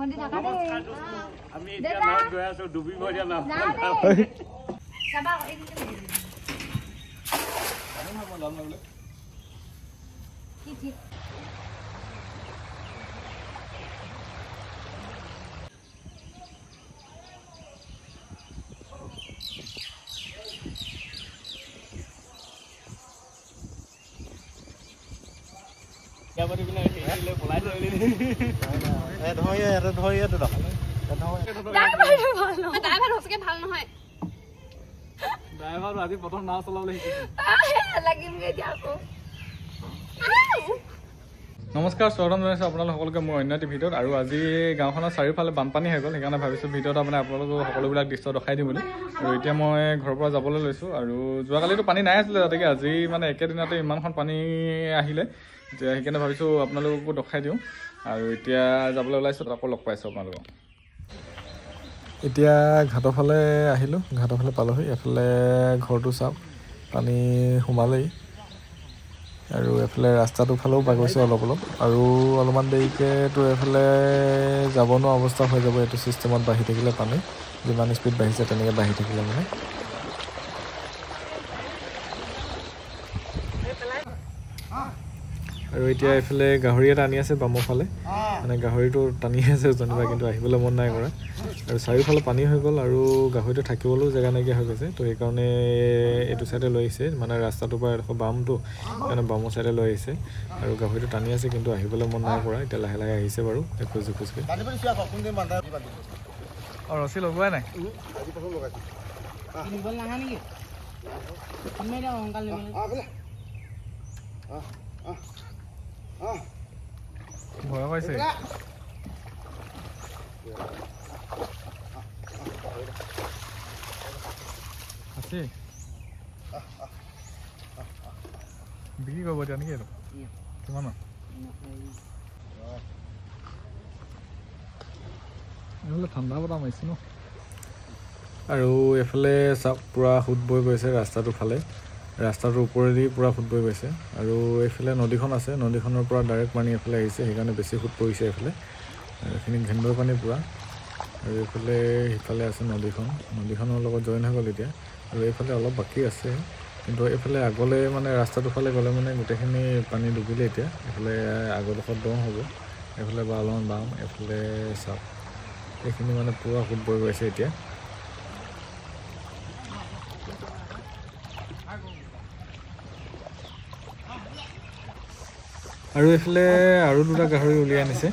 আমি এতিয়া নাৱত গৈ আছো, ডুবিব এতিয়া নাও। নমস্কাৰ, স্বাগতম জনাইছোঁ আপোনালোক সকলোকে মোৰ অন্য এটি ভিডিঅ'ত। আৰু আজি গাঁওখনৰ চাৰিওফালে বানপানী হৈ গ'ল, সেইকাৰণে ভাবিছোঁ ভিডিঅ'ত মানে আপোনালোকক সকলোবিলাক দৃশ্য দেখাই দিম বুলি। আৰু এতিয়া মই ঘৰৰ পৰা যাবলৈ লৈছোঁ। আৰু যোৱাকালিতো পানী নাই আছিলে, গতিকে আজি মানে একেদিনতে ইমানখন পানী আহিলে, এতিয়া সেইকাৰণে ভাবিছোঁ আপোনালোককো দেখাই দিওঁ। আৰু এতিয়া যাবলৈ ওলাইছোঁ, আকৌ লগ পাইছোঁ আপোনালোকক। এতিয়া ঘাটৰ ফালে আহিলোঁ, ঘাটৰ ফালে পালোহি। এইফালে ঘৰটো চাওক, পানী সোমালেই। আৰু এইফালে ৰাস্তাটোৰ ফালেও বাগৰিছে অলপ অলপ। আৰু অলপমান দেৰিকৈতো এইফালে যাব নোৱাৰা অৱস্থা হৈ যাব। এইটো ছিষ্টেমত বাঢ়ি থাকিলে পানী যিমান স্পীড বাঢ়িছে তেনেকৈ বাঢ়ি থাকিলে মানে। আৰু এতিয়া এইফালে গাহৰি এটা আনি আছে বামৰ ফালে, মানে গাহৰিটো টানি আছে যেনিবা, কিন্তু আহিবলৈ মন নাই কৰা। আৰু চাৰিওফালে পানী হৈ গ'ল আৰু গাহৰিটো থাকিবলৈও জেগা নাইকিয়া হৈ গৈছে, তো সেইকাৰণে এইটো চাইডে লৈ আহিছে, মানে ৰাস্তাটোৰ পৰা এডোখৰ বামটো, সেইকাৰণে বামৰ চাইডে লৈ আহিছে। আৰু গাহৰিটো টানি আছে কিন্তু আহিবলৈ মন নাই কৰা। এতিয়া লাহে লাহে আহিছে বাৰু, এখোজ এখোজকৈ। অঁ, ৰছী লগোৱাই নাই। ভয় পাইছে। আছে বিক্ৰী কৰিব এতিয়া নেকি? এইটো কিমান? এইফালে ঠাণ্ডা বতাহ মাৰিছে ন। আৰু এইফালে চাওক, পূৰা সোঁত বৈ গৈছে ৰাস্তাটোৰ ফালে, ৰাস্তাটোৰ ওপৰেদি পূৰা সোঁত বৈ গৈছে। আৰু এইফালে নদীখন আছে, নদীখনৰ পৰা ডাইৰেক্ট পানী এইফালে আহিছে, সেইকাৰণে বেছি সোঁত পৰিছে এইফালে। আৰু এইখিনি ঘেন্দৰ পানী পূৰা। আৰু এইফালে সিফালে আছে নদীখন, নদীখনৰ লগত জইন হৈ গ'ল এতিয়া। আৰু এইফালে অলপ বাকী আছে, কিন্তু এইফালে আগলৈ মানে ৰাস্তাটোৰ ফালে গ'লে মানে গোটেইখিনি পানী ডুবিলে এতিয়া। এইফালে আগৰডোখৰত দ হ'ব, এইফালে বা অলপমান বাম, এইফালে চাওক এইখিনি মানে পূৰা সোঁত বৈ গৈছে এতিয়া। আৰু এইফালে আৰু দুটা গাহৰি উলিয়াই আনিছে,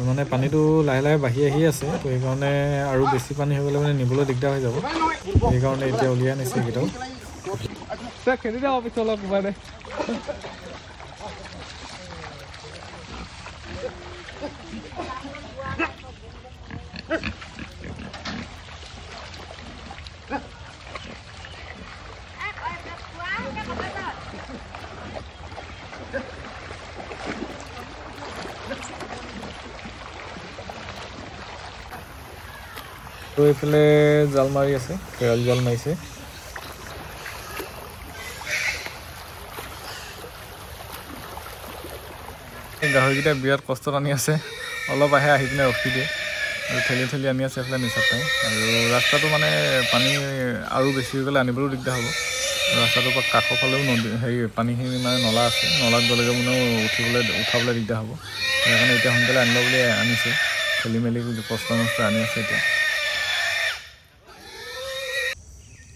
মানে পানীটো লাহে লাহে বাঢ়ি আহি আছে, তো সেইকাৰণে আৰু বেছি পানী হৈ গ'লে মানে নিবলৈ দিগদাৰ হৈ যাব, সেইকাৰণে এতিয়া উলিয়াই আনিছে এইকেইটাও। খেদি যাব পিছত অলপ কোবাই। আৰু এইফালে জাল মাৰি আছে, কেৰাল জাল মাৰিছে। গাহৰিকেইটা বিৰাট কষ্টত আনি আছে, অলপ আহে আহি পিনে ৰখি দিয়ে আৰু ঠেলি ঠেলি আনি আছে এইফালে নিচাত পাই। আৰু ৰাস্তাটো মানে পানী আৰু বেছি হৈ গ'লে আনিবলৈও দিগদাৰ হ'ব। ৰাস্তাটোৰ পৰা কাষৰ ফালেও নদী হেৰি পানীখিনি মানে নলা আছে, নলাত গ'লেগৈ মানে উঠাবলৈ দিগদাৰ হ'ব, সেইকাৰণে এতিয়া সোনকালে আনিব বুলি আনিছে, ঠেলি মেলি কষ্ট মষ্ট আনি আছে এতিয়া।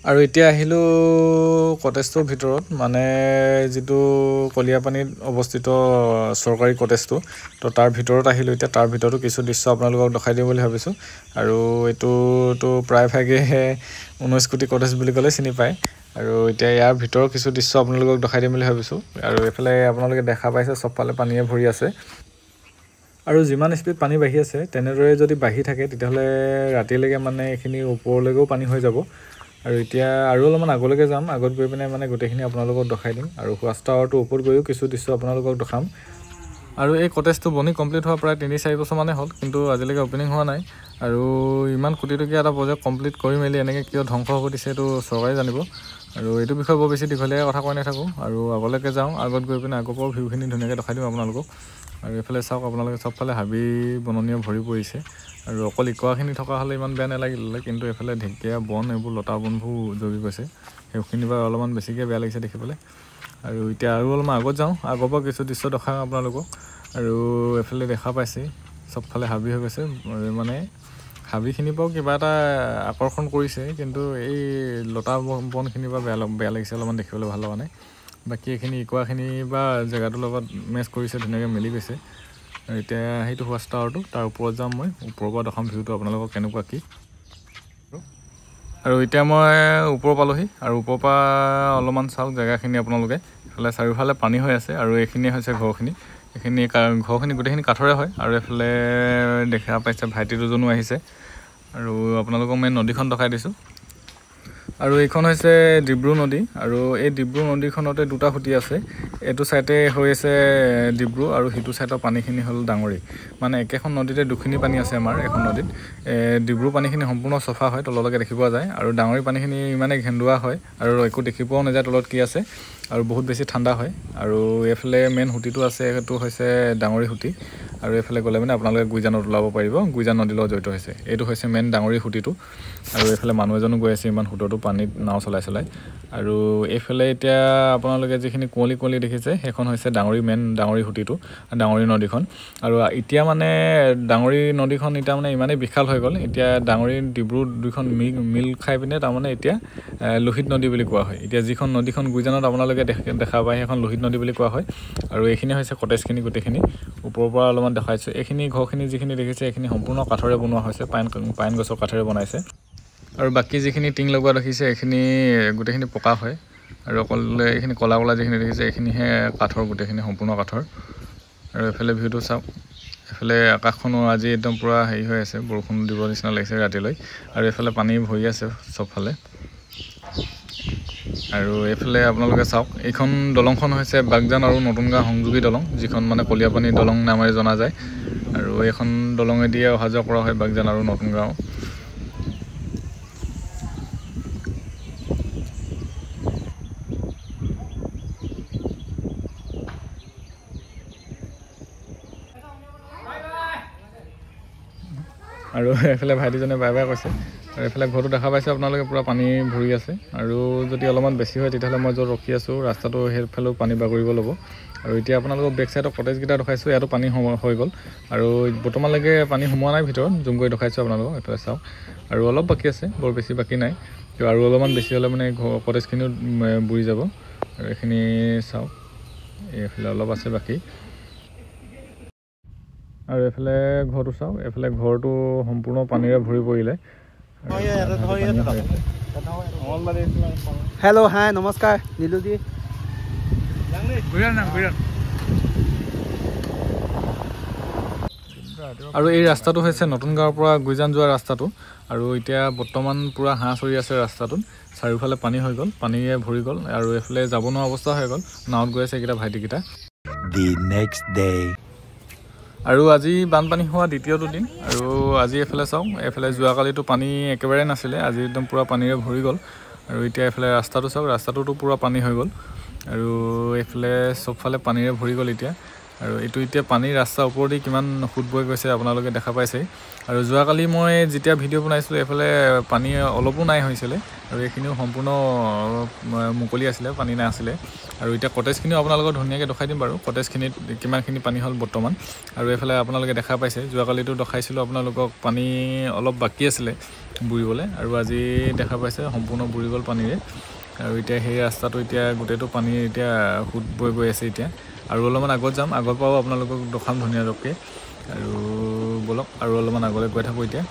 আৰু এতিয়া আহিলোঁ কটেজটোৰ ভিতৰত, মানে যিটো কলিয়াপানীত অৱস্থিত চৰকাৰী কটেজটো, তো তাৰ ভিতৰত আহিলোঁ এতিয়া। তাৰ ভিতৰতো কিছু দৃশ্য আপোনালোকক দেখাই দিম বুলি ভাবিছোঁ। আৰু এইটোতো প্ৰায়ভাগে 19 কোটি কটেজ বুলি ক'লে চিনি পায়। আৰু এতিয়া ইয়াৰ ভিতৰৰ কিছু দৃশ্য আপোনালোকক দেখাই দিম বুলি ভাবিছোঁ। আৰু এইফালে আপোনালোকে দেখা পাইছে চবফালে পানীয়ে ভৰি আছে। আৰু যিমান স্পীড পানী বাঢ়ি আছে তেনেদৰে যদি বাঢ়ি থাকে তেতিয়াহ'লে ৰাতিলৈকে মানে এইখিনি ওপৰলৈকেও পানী হৈ যাব। আৰু এতিয়া আৰু অলপমান আগলৈকে যাম, আগত গৈ পিনে মানে গোটেইখিনি আপোনালোকক দেখাই দিম। আৰু ৱাচ টাৱাৰটোৰ ওপৰত গৈও কিছু দৃশ্য আপোনালোকক দেখাম। আৰু এই কটেজটো বনি কমপ্লিট হোৱা প্ৰায় 3-4 বছৰমানেই হ'ল, কিন্তু আজিলৈকে অ'পেনিং হোৱা নাই। আৰু ইমান কোটি টকীয়া এটা প্ৰজেক্ট কমপ্লিট কৰি মেলি এনেকৈ কিয় ধ্বংস হ'ব দিছে এইটো চৰকাৰে জানিব। আৰু এইটো বিষয়ে বৰ বেছি দীঘলীয়াকৈ কথা কৈ নাথাকোঁ, আৰু আগলৈকে যাওঁ, আগত গৈ পিনে আগৰ পৰাও ভিউখিনি ধুনীয়াকৈ দেখাই দিম আপোনালোকক। আৰু এইফালে চাওক আপোনালোকে চবফালে হাবি বননীয়ে ভৰি পৰিছে। আৰু অকল ইকৰাখিনি থকা হ'লে ইমান বেয়া নালাগিলে, কিন্তু এইফালে ঢেকীয়া বন এইবোৰ লতা বনবোৰ জগি গৈছে, সেইখিনি বাৰু অলপমান বেছিকৈ বেয়া লাগিছে দেখিবলৈ। আৰু এতিয়া আৰু অলপমান আগত যাওঁ, আগৰ পৰা কিছু দৃশ্য দেখাওঁ আপোনালোকক। আৰু এইফালে দেখা পাইছে চবফালে হাবি হৈ গৈছে, মানে হাবিখিনিৰ পৰাও কিবা এটা আকৰ্ষণ কৰিছে, কিন্তু এই লতা বনখিনিৰ পৰা বেয়া লাগিছে অলপমান দেখিবলৈ ভাল লগা নাই। বাকী এইখিনি ইকৰাখিনি বা জেগাটোৰ লগত মেচ কৰিছে, ধুনীয়াকৈ মিলি গৈছে। আৰু এতিয়া সেইটো ৱাচ টাৱাৰটো, তাৰ ওপৰত যাম মই, ওপৰৰ পৰা দেখাম ভিউটো আপোনালোকক কেনেকুৱা কি। আৰু এতিয়া মই ওপৰ পালোহি, আৰু ওপৰৰ পৰা অলপমান চাওক জেগাখিনি আপোনালোকে। এইফালে চাৰিওফালে পানী হৈ আছে, আৰু এইখিনিয়ে হৈছে ঘৰখিনি। এইখিনি ঘৰখিনি গোটেইখিনি কাঠৰে হয়। আৰু এইফালে দেখা পাইছে ভাইটি দুজনো আহিছে। আৰু আপোনালোকক মই নদীখন দেখাই দিছোঁ। আৰু এইখন হৈছে ডিব্ৰু নদী, আৰু এই ডিব্ৰু নদীখনতে দুটা সুঁতি আছে। এইটো চাইডে হৈ আছে ডিব্ৰু, আৰু সিটো চাইডৰ পানীখিনি হ'ল ডাঙৰি। মানে একেখন নদীতে দুখিনি পানী আছে আমাৰ এখন নদীত। ডিব্ৰু পানীখিনি সম্পূৰ্ণ চফা হয়, তললৈকে দেখি পোৱা যায়, আৰু ডাঙৰি পানীখিনি ইমানেই ঘেন্দুৱা হয় আৰু একো দেখি পোৱাও নাযায় তলত কি আছে, আৰু বহুত বেছি ঠাণ্ডা হয়। আৰু এইফালে মেইন সুঁতিটো আছে, সেইটো হৈছে ডাঙৰি সুঁতি। আৰু এইফালে গ'লে মানে আপোনালোকে গুইজানত ওলাব পাৰিব, গুইজান নদীৰ লগত জড়িত হৈছে। এইটো হৈছে মেইন ডাঙৰি সুঁতিটো। আৰু এইফালে মানুহ এজনো গৈ আছে ইমান সোঁততো পানীত নাও চলাই চলাই। আৰু এইফালে এতিয়া আপোনালোকে যিখিনি কুঁৱলী কুঁৱলী দেখিছে, সেইখন হৈছে ডাঙৰি মেইন ডাঙৰি সুঁতিটো, ডাঙৰি নদীখন। আৰু এতিয়া মানে ডাঙৰি নদীখন এতিয়া মানে ইমানেই বিশাল হৈ গ'ল, এতিয়া ডাঙৰি ডিব্ৰু দুইখন মিল খাই পিনে তাৰমানে এতিয়া লোহিত নদী বুলি কোৱা হয়। এতিয়া যিখন নদীখন গুইজানত আপোনালোকে দেখা পায়, সেইখন লোহিত নদী বুলি কোৱা হয়। আৰু এইখিনি হৈছে কটেজখিনি গোটেইখিনি ওপৰৰ পৰা অলপমান দেখাইছোঁ। এইখিনি ঘৰখিনি যিখিনি দেখিছে, এইখিনি সম্পূৰ্ণ কাঠৰে বনোৱা হৈছে, পাইন গছৰ কাঠেৰে বনাইছে। আৰু বাকী যিখিনি টিং লগোৱা দেখিছে, এইখিনি গোটেইখিনি পকা হয়। আৰু অকল এইখিনি ক'লা ক'লা যিখিনি দেখিছে, এইখিনিহে কাঠৰ, গোটেইখিনি সম্পূৰ্ণ কাঠৰ। আৰু এইফালে ভিউটো চাওক, এইফালে আকাশখনো আজি একদম পূৰা হেৰি হৈ আছে, বৰষুণ দিব নিচিনা লাগিছে ৰাতিলৈ। আৰু এইফালে পানী ভৰি আছে চবফালে। আৰু এইফালে আপোনালোকে চাওক, এইখন দলংখন হৈছে বাগজান আৰু নতুন গাঁও সংযোগী দলং, যিখন মানে কলিয়াপানী দলং নামেৰে জনা যায়। আৰু এইখন দলঙেদিয়ে অহা যোৱা কৰা হয় বাগজান আৰু নতুন গাঁও। আৰু এইফালে ভাইটিজনে বাই বাই কৈছে। আৰু এইফালে ঘৰটো দেখা পাইছে আপোনালোকে, পূৰা পানী ভৰি আছে। আৰু যদি অলপমান বেছি হয় তেতিয়াহ'লে মই য'ত ৰখি আছোঁ ৰাস্তাটো সেইফালেও পানী বাগৰিব ল'ব। আৰু এতিয়া আপোনালোকক বেক চাইডৰ কটেজকেইটা দেখাইছোঁ, ইয়াতো পানী হৈ গ'ল। আৰু বৰ্তমানলৈকে পানী সোমোৱা নাই ভিতৰত, জুম কৰি দেখাইছোঁ আপোনালোকক, এইফালে চাওক। আৰু অলপ বাকী আছে, বৰ বেছি বাকী নাই। আৰু অলপমান বেছি হ'লে মানে ঘৰ কটেজখিনিও বুৰি যাব। আৰু এইখিনি চাওক, এইফালে অলপ আছে বাকী। আৰু এইফালে ঘৰটো চাওক, এইফালে ঘৰটো সম্পূৰ্ণ পানীৰে ভৰি পৰিলে। হেল্ল' হাই নমস্কাৰ নীলুজী। আৰু এই ৰাস্তাটো হৈছে নতুন গাঁৱৰ পৰা গুইজান যোৱা ৰাস্তাটো। আৰু এতিয়া বৰ্তমান পূৰা হাঁহ চৰি আছে ৰাস্তাটোত, চাৰিওফালে পানী হৈ গ'ল, পানীৰে ভৰি গ'ল। আৰু এইফালে যাব নোৱাৰা অৱস্থা হৈ গ'ল, নাৱত গৈ আছে এইকেইটা ভাইটিকেইটা। The next day. আৰু আজি বানপানী হোৱা দ্বিতীয়টো দিন। আৰু আজি এইফালে চাওঁ, এইফালে যোৱাকালিতো পানী একেবাৰে নাছিলে, আজি একদম পূৰা পানীৰে ভৰি গ'ল। আৰু এতিয়া এইফালে ৰাস্তাটো চাওক, ৰাস্তাটোতো পূৰা পানী হৈ গ'ল। আৰু এইফালে চবফালে পানীৰে ভৰি গ'ল এতিয়া। আৰু এইটো এতিয়া পানী ৰাস্তাৰ ওপৰেদি কিমান সোঁত বৈ গৈছে আপোনালোকে দেখা পাইছেই। আৰু যোৱাকালি মই যেতিয়া ভিডিঅ' বনাইছিলোঁ, এইফালে পানী অলপো নাই হৈছিলে, আৰু এইখিনিও সম্পূৰ্ণ মুকলি আছিলে, পানী নাই আছিলে। আৰু এতিয়া কটেজখিনিও আপোনালোকক ধুনীয়াকৈ দেখাই দিম বাৰু, কটেজখিনিত কিমানখিনি পানী হ'ল বৰ্তমান। আৰু এইফালে আপোনালোকে দেখা পাইছে, যোৱাকালিতো দেখাইছিলোঁ আপোনালোকক পানী অলপ বাকী আছিলে বুৰিবলৈ, আৰু আজি দেখা পাইছে সম্পূৰ্ণ বুৰি গ'ল পানীৰে। আৰু এতিয়া সেই ৰাস্তাটো এতিয়া গোটেইটো পানী এতিয়া সোঁত বৈ গৈ আছে এতিয়া। আৰু অলপমান আগত যাম, আগৰ পৰাও আপোনালোকক দেখাম ধুনীয়াকৈ। আৰু ব'লক আৰু অলপমান আগলৈ গৈ থাকোঁ এতিয়া।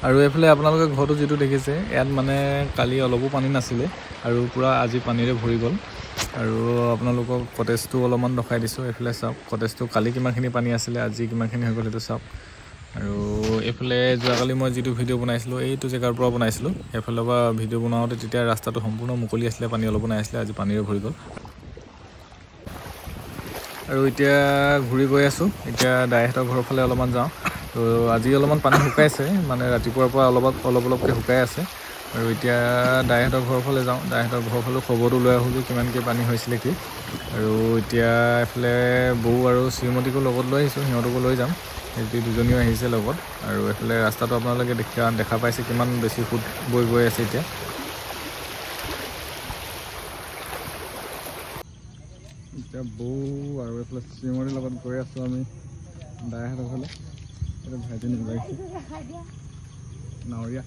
আৰু এইফালে আপোনালোকে ঘৰটো যিটো দেখিছে, ইয়াত মানে কালি অলপো পানী নাছিলে, আৰু পূৰা আজি পানীৰে ভৰি গ'ল। আৰু আপোনালোকক কটেজটো অলপমান দেখাই দিছোঁ, এইফালে চাওক কটেজটো কালি কিমানখিনি পানী আছিলে, আজি কিমানখিনি হৈ গ'ল সেইটো চাওক। আৰু এইফালে যোৱাকালি মই যিটো ভিডিঅ' বনাইছিলোঁ, এইটো জেগাৰ পৰা বনাইছিলোঁ, সেইফালৰ পৰা ভিডিঅ' বনাওঁতে তেতিয়া ৰাস্তাটো সম্পূৰ্ণ মুকলি আছিলে, পানী অলপো নাই আছিলে, আজি পানীৰে ভৰি গ'ল। আৰু এতিয়া ঘূৰি গৈ আছোঁ, এতিয়া দাইহঁতৰ ঘৰৰ ফালে অলপমান যাওঁ। তো আজি অলপমান পানী শুকাইছে, মানে ৰাতিপুৱাৰ পৰা অলপ অলপ অলপকৈ শুকাই আছে। আৰু এতিয়া দাইহঁতৰ ঘৰৰ ফালে যাওঁ, দাইহঁতৰ ঘৰৰ ফালেও খবৰটো লৈ আহোঁ যে কিমানকৈ পানী হৈছিলে কি। আৰু এতিয়া এইফালে বৌ আৰু শ্ৰীমতীকো লগত লৈ আহিছোঁ, সিহঁতকো লৈ যাম, সিহঁতি দুজনীও আহিছে লগত। আৰু এইফালে ৰাস্তাটো আপোনালোকে দেখা পাইছে কিমান বেছি সোঁত বৈ গৈ আছে এতিয়া। এতিয়া বৌ আৰু এইফালে শ্ৰীমতীৰ লগত গৈ আছোঁ আমি দাইহঁতৰ ফালে। এইটো ভাইটি নিব আহিছে নাৱৰীয়া।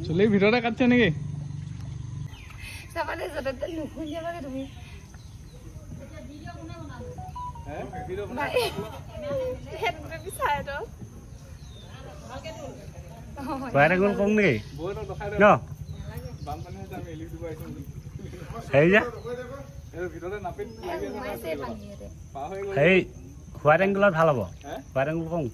চুলি ভিতৰতে কাটিছে নেকি? হোৱাইট এংগলত ভাল হ'ব, হোৱাইট এংগল কওঁ।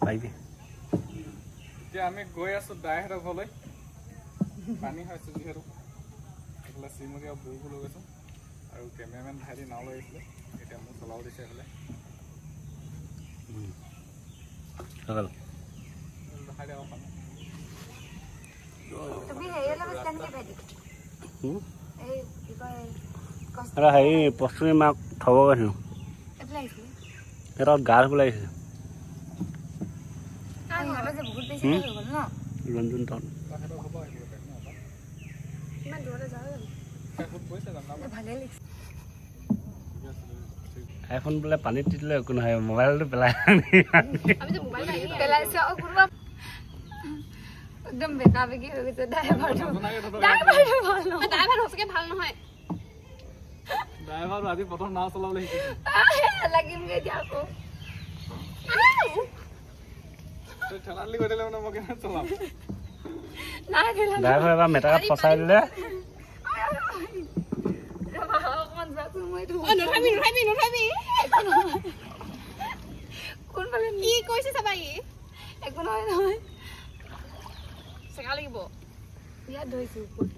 পাৰিবি। এতিয়া আমি গৈ আছো দাইহঁতৰ ঘৰলৈ, পানী হৈছে যিহেতু। এইফালে শ্ৰীমতী আৰু বৌকো লৈ গৈছোঁ, আৰু কেমেৰামেন ভাইটি নাও লৈ আহিছিলে, এতিয়া মোক চলাব দিছে এইফালে। হেৰি পশ্চিমী মাক থ'ব গৈছিলোঁ, সিহঁতৰ গা ধুব লাগিছে। ৰঞ্জন টাউন আইফোন বোলে পানীত তিতিলে একো নহয়, মোবাইলটো পেলাই একদম বেকা বেকি হৈ গৈছে। ড্ৰাইভাৰটো ভাল নহয়, ড্ৰাইভাৰ সঁচাকে ভাল নহয়। ড্ৰাইভাৰটো আজি প্ৰথম নাও চলাবলৈ শিকিছে। লাগিমগে এতিয়া আকৌ। ড্ৰাইভাৰ এবাৰ মেটেকাত ফচাই দিলে। কি কৈছে চাবা, ই একো নহয় নহয়, চেকা লাগিব। ইয়াত ধৰিছো ওপৰত।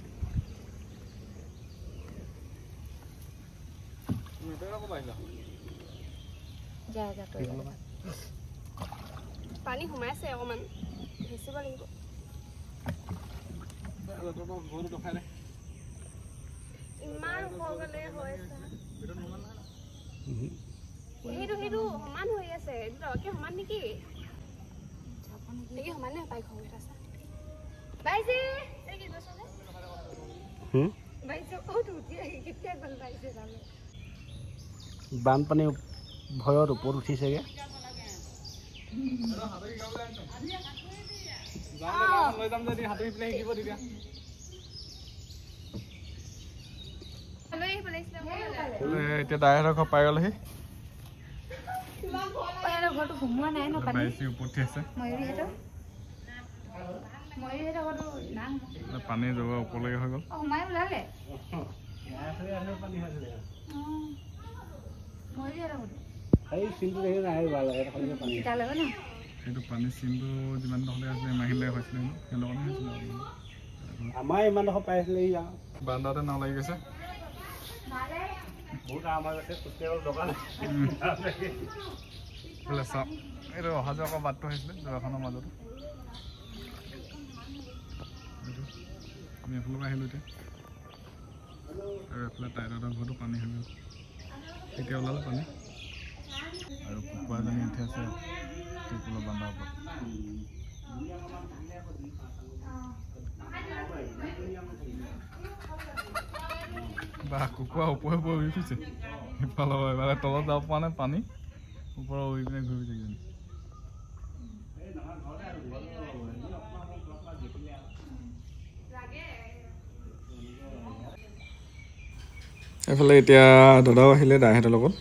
পানী সোমাইছে অকণমান, হেঁচিব লাগিব। ইমান ওখ গ'লে হৈছে। সেইটো সেইটো সমান হৈ আছে, এইটো একে সমান নেকি? একে সমানে পাই ঘৰ এটা আছে। বাইছে বানপানী ভয়ত ওপৰত উঠিছেগে। এতিয়া দাইহঁতৰ ঘৰ পাই গ'লহি। পানী যাব ওপৰলৈকে হৈ গ'ল। সেইটো পানী চিনটো যিমান দখলে আছিলে ইমানখিনিলৈকে হৈছিলে, সেইলগতে হৈছিলে। আমাৰ ইমান ডোখৰ পাইছিলে। বান্দাতে নাও লাগি গৈছে। বহুত আৰাম হৈ গৈছে, খোজকাঢ়িবলৈ দৰকাৰ নাই। চাওক, এইটো অহা যোৱা কৰা বাটটো হৈছিলে যোৰাখনৰ মাজতো। আমি এফালৰ পৰা আহিলোঁ এতিয়া, আৰু এফালে টাইদাহঁতৰ ঘৰতো পানী হৈ গ'ল। এতিয়া ওলালে পানী। আৰু কুকুৰাজনী উঠি আছে ত্ৰিপুলৰ বান্দাৰ ওপৰত। বা কুকুৰা ওপৰে ওপৰে উৰি ফুৰিছে, ইফালৰ পৰা ইফালে, তলত যাব পৰা নাই, পানী ওপৰৰ উৰি পিনে ঘূৰি ফুৰিছে কিজানি। এইফালে এতিয়া দাদাও আহিলে দাইহঁতৰ লগত।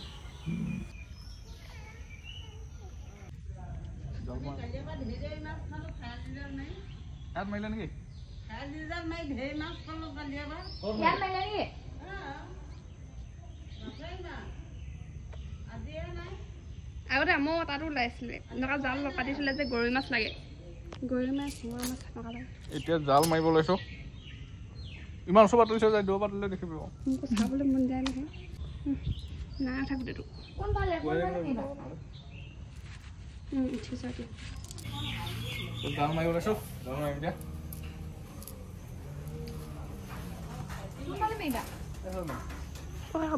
মাৰিলে নেকি? ইয়াত মাৰিলে নেকি? আগতে আমাৰ তাতো ওলাইছিলে এনেকুৱা জাল পাতিছিলে যে গৰৈ মাছ লাগে, গৰৈ মাছ মোৱা মাছ এনেকুৱা লাগে। এতিয়া জাল মাৰিব লৈছোঁ, ইমান ওচৰ পাতিছে যায় দূৰ পাতিলে দেখিব। মোক চাবলৈ মন যায় নহয়, নাই উঠা গোটেইটো। উঠিছে এতিয়া। জাল মাৰিব লৈছোঁ, জাল মাৰিম এতিয়া।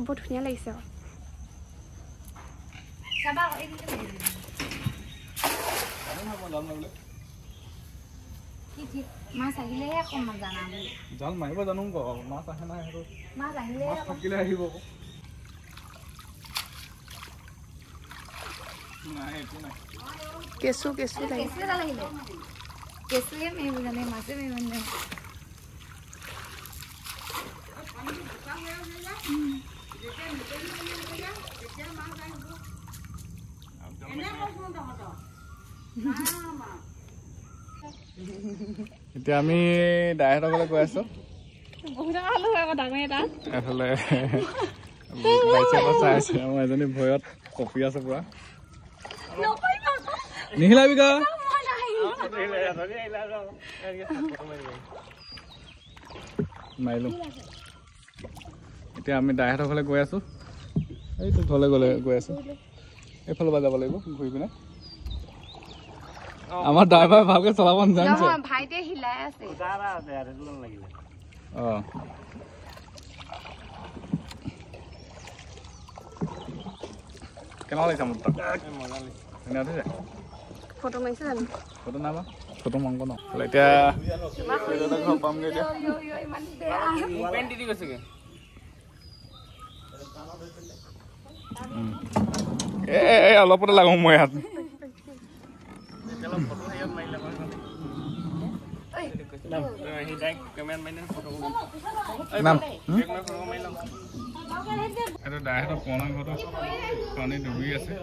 বৰ ধুনীয়া লাগিছে আকৌ। মাছ আহিলেহে অকণমান জানা। জাল মাৰিব জানো, মাছ আহে নাই সেইটো, মাছ আহিলে থাকিলে আহিব। নাই একো নাই, কেঁচু কেঁচু লাগে। কেঁচু এটা লাগিলে, কেঁচুৱে মাৰিব জানে, মাছে মাৰিব নাজানে। এতিয়া আমি দাইহঁতৰ ঘৰলৈ গৈ আছো। এফালে চাই আছে, আমাৰ এজনী ভয়ত কঁপি আছে পুৰা। নিহিলাবি গা। মাৰিলো। এতিয়া আমি দাইহঁতৰ ঘৰলৈ গৈ আছো। এইটো ঘৰলৈ গ'লে গৈ আছো, এইফালৰ পৰা যাব লাগিব ঘূৰি পিনে। আমাৰ ড্ৰাইভাৰ ভালকে চলাব নাজানিছে। ভাইটিয়ে হিলাই আছে। অঁ, কেনেকুৱা লাগিছে মোৰ তাত? ধুনীয়া উঠিছে। ফটো মাৰিছে জানো? ফটো নাই মৰা, ফটো মাংস ন। এতিয়া ঘৰ পামগৈ এতিয়া। এই অলপতে লাগো মই ইয়াত। এইটো দাইহঁতৰ পুৰণা ঘৰটো পানী ডুবি আছে।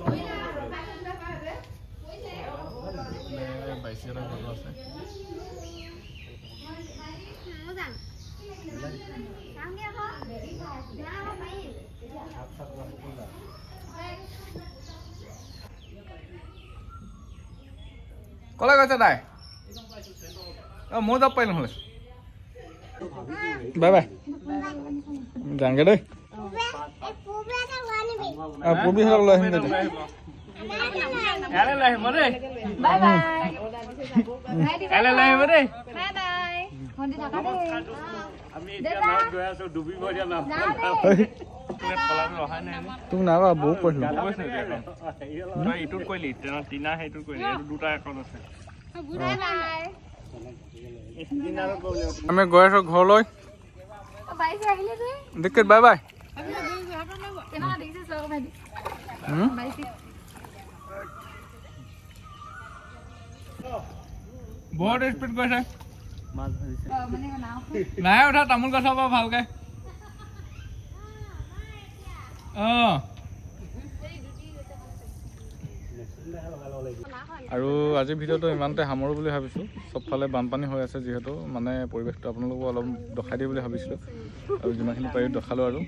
বাইচিহঁতৰ ঘৰটো আছে। ক'লৈ গৈছে তাই? অঁ, ময়ো যাব পাৰিলোঁ নহ'লে। বাই বাই, যাওঁগৈ দেই। পূৰ্বীহঁতক লৈ আহিম তেতিয়া। তুমি নাই বাৰু, বৌক কৈছিলোঁ। ইটোত কৰিলি, টিনা সেইটোত কৰিলি, এইটো দুটা একাউণ্ট আছে। আমি গৈ আছো ঘৰলৈ। দীক্ষিত বাই বাই। বহুত স্পীড গৈছে। নাই উঠা তামোল গছৰ পৰা ভালকে। অঁ, আৰু আজিৰ ভিডিঅ'টো ইমানতে সামৰোঁ বুলি ভাবিছোঁ। চবফালে বানপানী হৈ আছে যিহেতু, মানে পৰিৱেশটো আপোনালোকো অলপ দেখাই দিওঁ বুলি ভাবিছিলোঁ, আৰু যিমানখিনি পাৰি দেখালোঁ আৰু।